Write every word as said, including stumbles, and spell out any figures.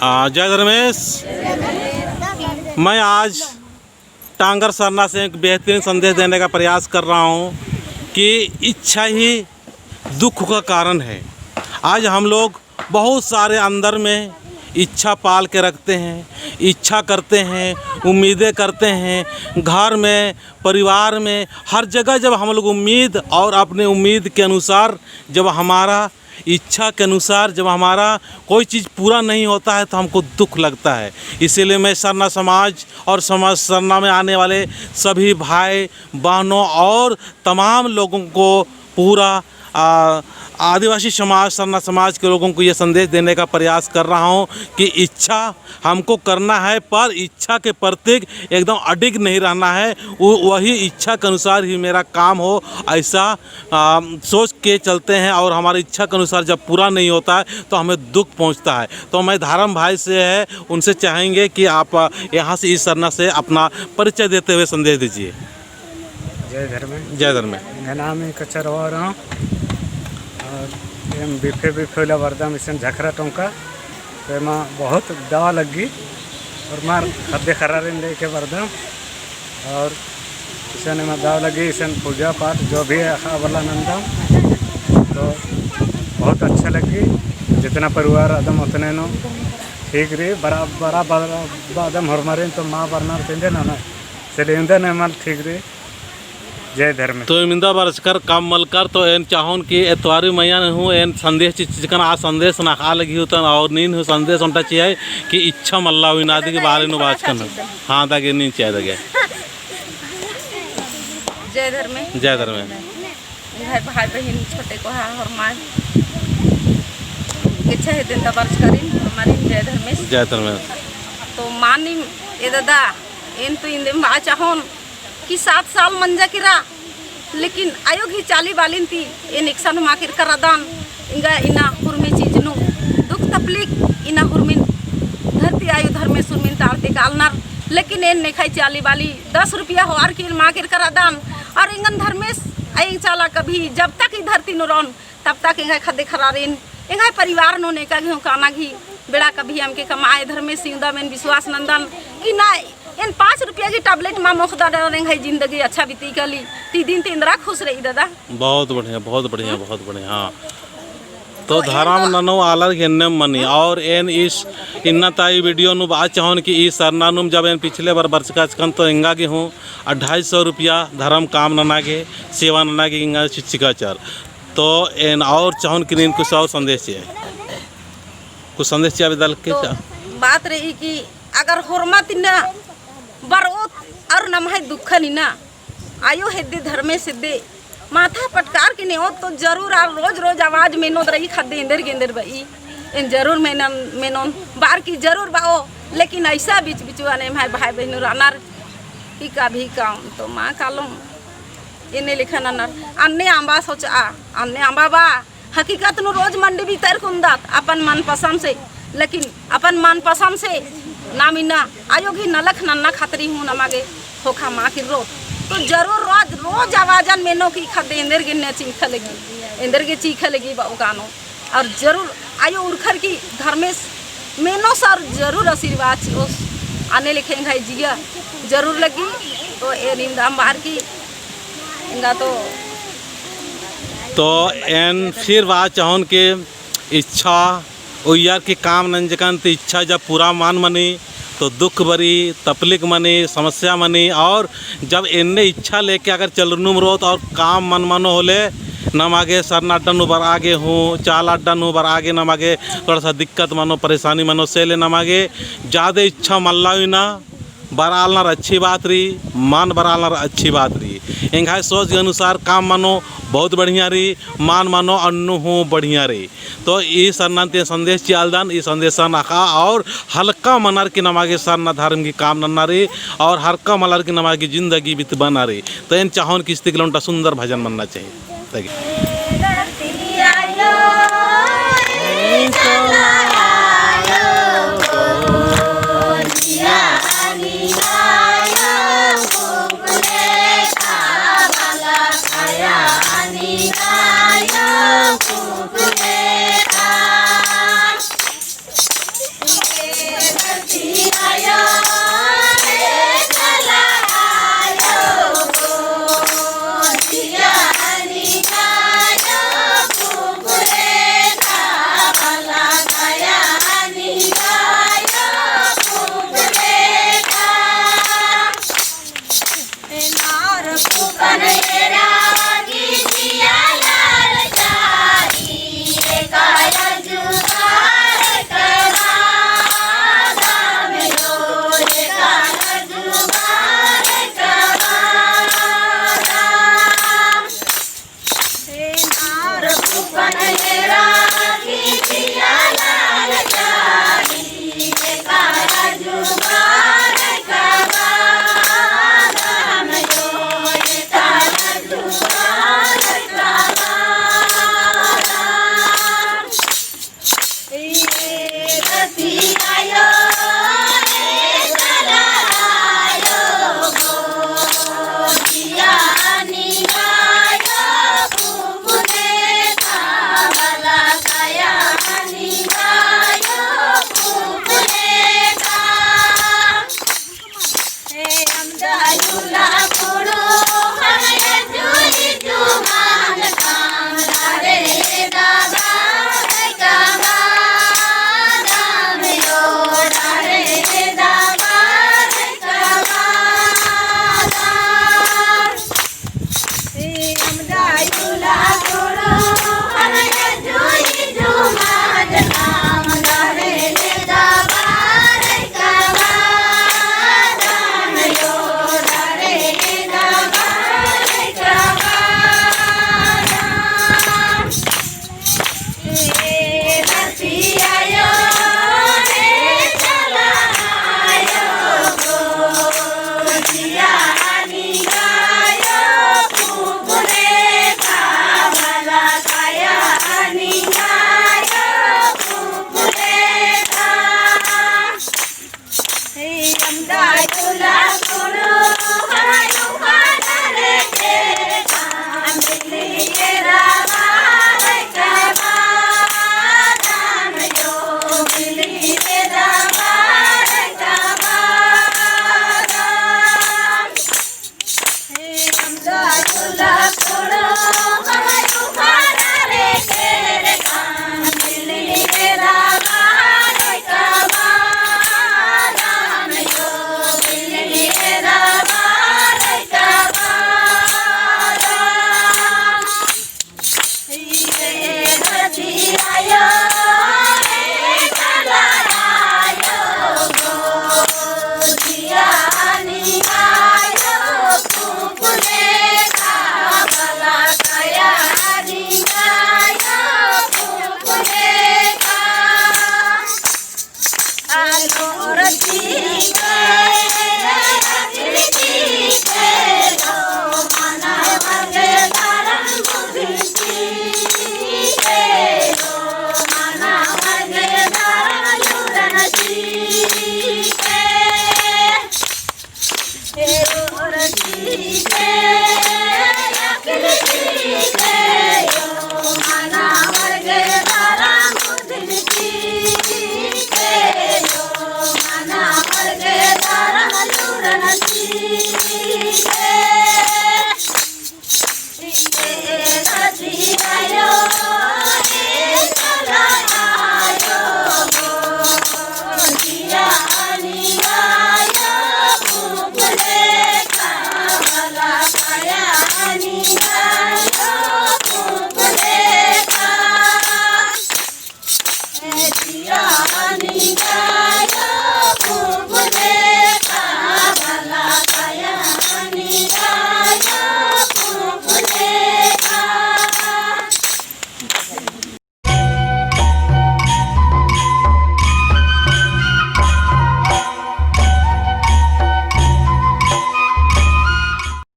आ, जय धर्मेश। मैं आज टांगर सरना से एक बेहतरीन संदेश देने का प्रयास कर रहा हूँ कि इच्छा ही दुख का कारण है। आज हम लोग बहुत सारे अंदर में इच्छा पाल के रखते हैं, इच्छा करते हैं, उम्मीदें करते हैं, घर में, परिवार में, हर जगह जब हम लोग उम्मीद और अपने उम्मीद के अनुसार जब हमारा इच्छा के अनुसार जब हमारा कोई चीज़ पूरा नहीं होता है तो हमको दुख लगता है। इसीलिए मैं सरना समाज और समाज सरना में आने वाले सभी भाई बहनों और तमाम लोगों को पूरा, आ, आदिवासी समाज, सरना समाज के लोगों को ये संदेश देने का प्रयास कर रहा हूँ कि इच्छा हमको करना है, पर इच्छा के प्रतीक एकदम अडिग नहीं रहना है। वो, वही इच्छा के अनुसार ही मेरा काम हो, ऐसा, आ, सोच के चलते हैं और हमारी इच्छा के अनुसार जब पूरा नहीं होता है तो हमें दुख पहुंचता है। तो मैं धर्म भाई से है, उनसे चाहेंगे कि आप, आ, यहाँ से इस सरना से अपना परिचय देते हुए संदेश दीजिए। जय धर्मे। जय धर्मे। एंग्है नाम ही कचरवा उराँव। और एम बिफे बिफे उल्ला बरदम इसन झखरा टोंका। तो एमा बहुत दव लग्गी। और मार ख़द्द ख़र्रारिन लेके बरदम। और इसन एमा दव लग्गी, इसन पूजा पाठ जो भी अख़आ बल्ला नन्दम। तो बहुत अच्छा लग्गी। जितना परिवार अदम उतने नू ठीक रई, बरा, बरा, बरा, बरा अदम होरमारिन तो मा बरनर तेंदे ना ना। से ले एन्दन एमन ठीक रई। जय धर्मे। तो एम इन्दा बरचकर काम मलकर तो एन चाहोन कि एतवारी मइय्याँ हूँ एन संदेश चिच्चकन, आ संदेश नखा लगी हूँ तन और नीन हूँ संदेश ओन्टा चिअय कि इच्छा मल्ला हुई ना दिगी बारे नू बाचकन। हाँ, दगे नीन चिअय दगे। जय धर्मे। जय धर्मे। एंग्है भाई बहिन छोटे कोहा होरमारिन गेच्छा हेद्दे इन्दा बरचकरिन होरमारिन जय धर्मेस। जय धर्मेस। तो मानिम ए ददा एन तो इन्देम बआ चाहोन कि सात साल मंजा केरा, लेकिन आयो गही चाली बालिन ती एन एकसन मा केरका रअदन। एंगा इन्ना हुरमी चीज नू दुख तपलिक इन्ना हुरमिन धरती आयो धर्मेस हुरमिन टारते कालनर, लेकिन एन नेखय चाली बाली दस रुपया होअर की एन मा केरका रअदन। और एंगन धर्मेस अयंग चाला कभी जब तक ई धरती नू रओन तब तक एंग्है ख़द्द ख़र्रारिन एंग्है परिवार नू नेका गही काना गही बेड़ा कभी अमके कमआ धर्मेस इवंदम एन विश्वास नन्दन कि ना एन पाँच रुपया गही tablet मा मोख़दन और एंग्है जिंदगी अच्छा बीती काली। ती दिन ती एन्दरा खुश रई ददा। बहुत बढ़िया, बहुत बढ़िया, बहुत बढ़िया। हाँ। तो तो एन धरम तो ननो आलर गही एन्नेम मनी और एन इस इन्ना ता ई video नू बआ चाहोन कि ई सरना नुम जब एन पिछले बार बरचकाचकन तो एंगा गही हूँ अढ़ाई सौ रुपया धरम काम नना गे, सेवा नना गे एंगा चिच्चकाचर। तो एन और चाहोन कि नीन कुछ और संदेश चिअय। कुछ संदेश चिआ बेद्दा लक्के तो चा। बात रई कि अगर होरमा ती ना बरओत और नम्है दुखन इन्ना आयो हेद्दे धर्मेस हेद्दे माथा पटकार की नेओत तो जरूर और रोज रोज आवाज मेनोत रई ख़द्द एन्देर गे एन्देर बई। एन जरूर मेनन, मेनोन बअर की जरूर बओ, लेकिन ऐसा बीच बिचुआ ने एम्है भाई बहिन रअनर कि कभी काम तो मा कालोम एन्ने लेखा ननर। अन्ने अम्बा सोचआ, अन्ने अम्बा बा, हकीकत नू रोज मंडी बितर कुन्दत अपन मनपसंद से, लेकिन अपन मनपसंद से नाम इन्ना आयो गही नलख नन्ना खतरी हूँ नमा गे ख़ोख़ा मा किर्रोत। तो जरूर रोज, रोज आवाजन मेनो कि ख़द्द एन्देर गे इन्ने चींख़ा लगी, एन्देर गे चींख़ा लगी बओ कानो। और जरूर आयो उरखर की धर्मेस मेनोस और जरूर आशीर्वाद चिओस। अन्ने लेखे एंग्है जिया जरूर लगी। तो एन इवंदम बअर की एंगा तो तो एन फिर बआ चाहोन कि इच्छा उइय्यर की काम नंजकन ती इच्छा जब पूरा मल मनी तो दुख बरई, तपलिक मनी, समस्या मनी। और जब एन्ने इच्छा लेके अगर चलनुम रओत और काम मल मनो होले नमा गे सरना अड्डा नू बरआ गे हूँ, चाला अड्डा नू बरआ गे नमा गे थोड़ा सा दिक्कत मनो, परेशानी मनो, से ले नमा गे जादे इच्छा मल्ला हुई ना बरआलनर अच्छी बात रई, मल बरआलनर अच्छी बात रई। एंग्है सोच के अनुसार काम मनो बहुत बढ़िया रई, मल मनो अन्नु हूँ बढ़िया रई। तो ई सरनन ती संदेश चिआलदन, ई संदेशन अख़आ और हल्का मनर की नमा गे सरना धर्म की काम नन्ना रई और हल्का मनर की नमा गे जिंदगी बितबअना रई। तो एन चाहोन कि इस्तिक लोंटा सुंदर भजन मन्ना चाहिए।